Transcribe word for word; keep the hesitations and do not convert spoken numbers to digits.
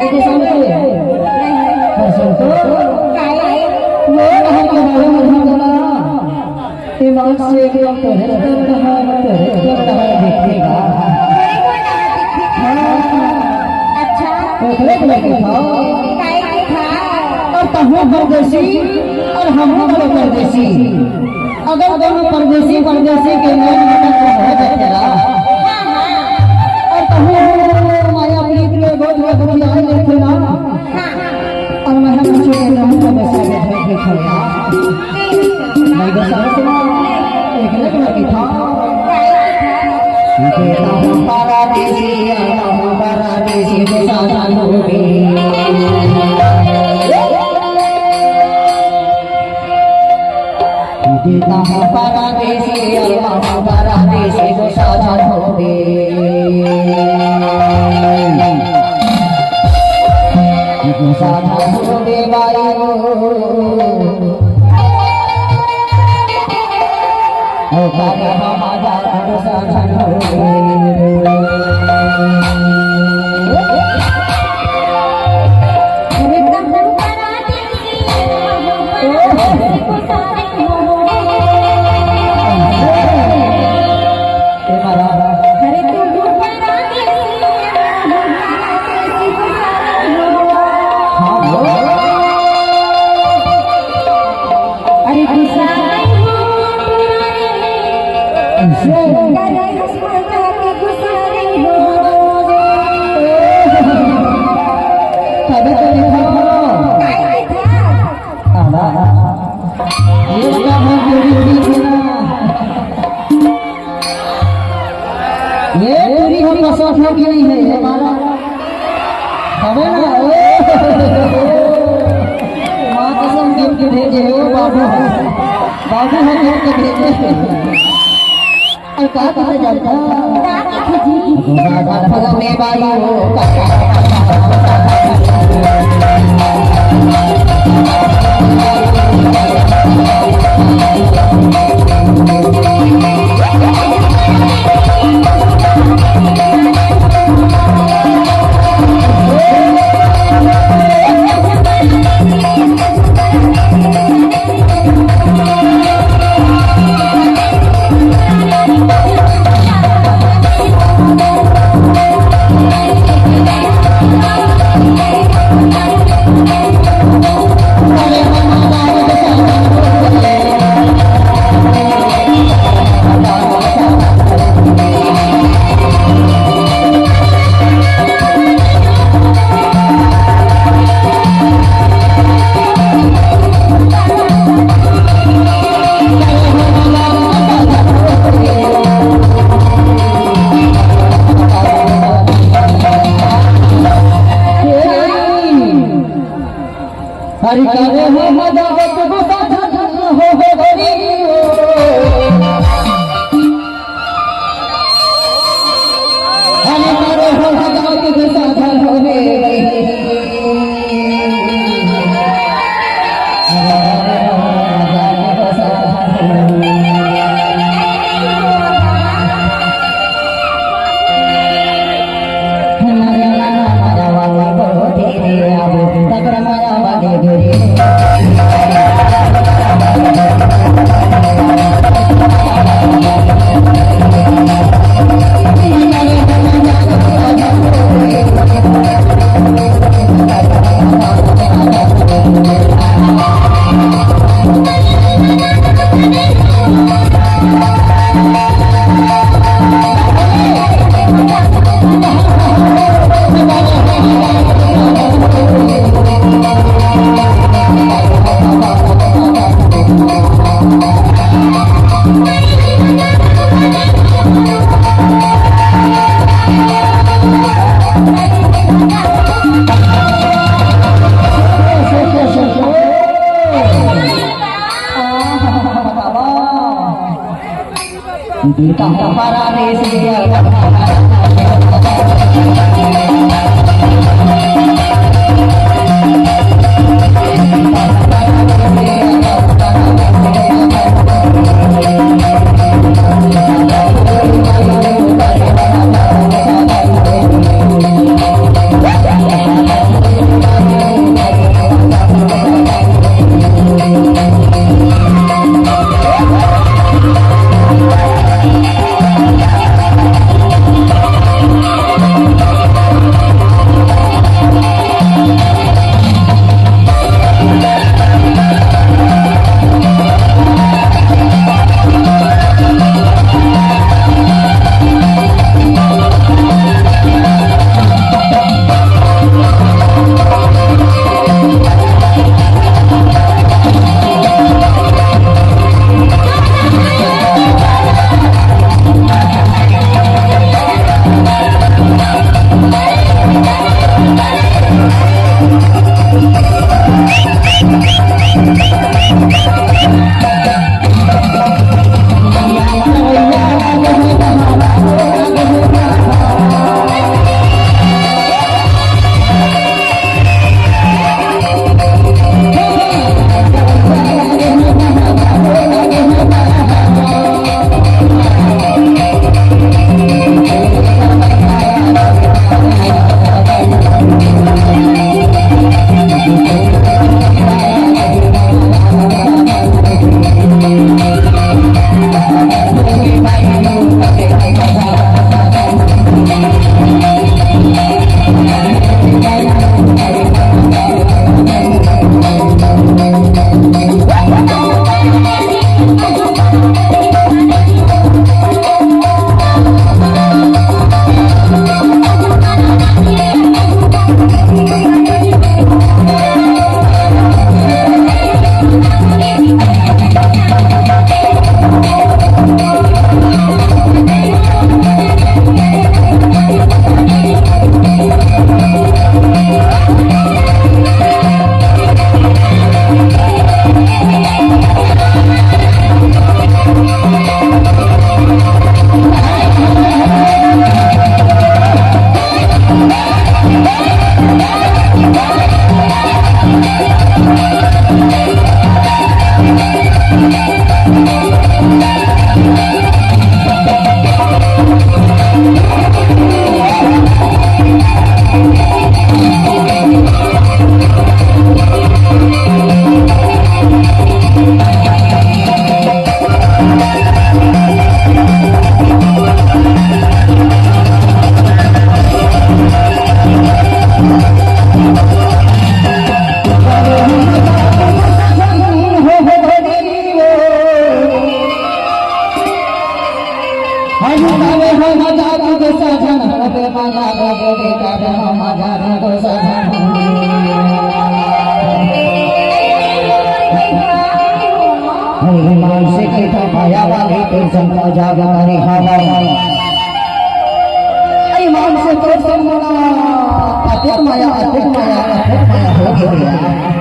एको साल के? परसेंट तो? वो घर के बारे में हम बोला। ईमान से एकदम तोरे करता है, तोरे करता है, देखेगा। हाँ। अच्छा। ओकरे को लेके था। काहे के था? और तहूँ परदेसी और हमहूँ बड़े परदेसी। अगर दोनों परदेसी, परदेसी के मेल मिलत रहे देखेला, हाँ, हाँ। और तहूँ माया प्रीत में बहुत, बहुत दुखी आने देखेला। हाँ। और मैं हम अच्छे के नाम को बसा के भेज दे खड़ा। मैं बसा के ना एक लग लगी था। बेटा हूँ परदेसी, अम्मा हूँ परदेसी, बसा जानो रे। बेटा हूँ परदेसी, अम्मा हूँ परदेसी, बसा जानो रे। अरे गुस्सा नहीं हो तुम्हारे, ऐसे करे हंस के गुस्सा नहीं हो। तबे तो लिखा हो। काय लिखा? आला। ये क्या है, तेरी उड़ी बिना। ये पूरी हम बसों की नहीं है, ये माला। हमें ना, ओ, माँ कसम गिफ्ट भेजे हो बाबू, बाबू हम गिफ्ट भेजे। और का कहना चाहता? हरि करे हो मदद गुस्सा हो हो हरि हो। हरि करे हो मदद गुस्सा हो रे। अरे हम जादू के साजन, अबे माया रे बेटा रे, हम जादू के साजन। हनुमान से कितना माया वाली तुझ संग जाग करी हवा। अरे मान से तो सब मना, अतिक माया, अतिक माया, अतिक माया हो गया।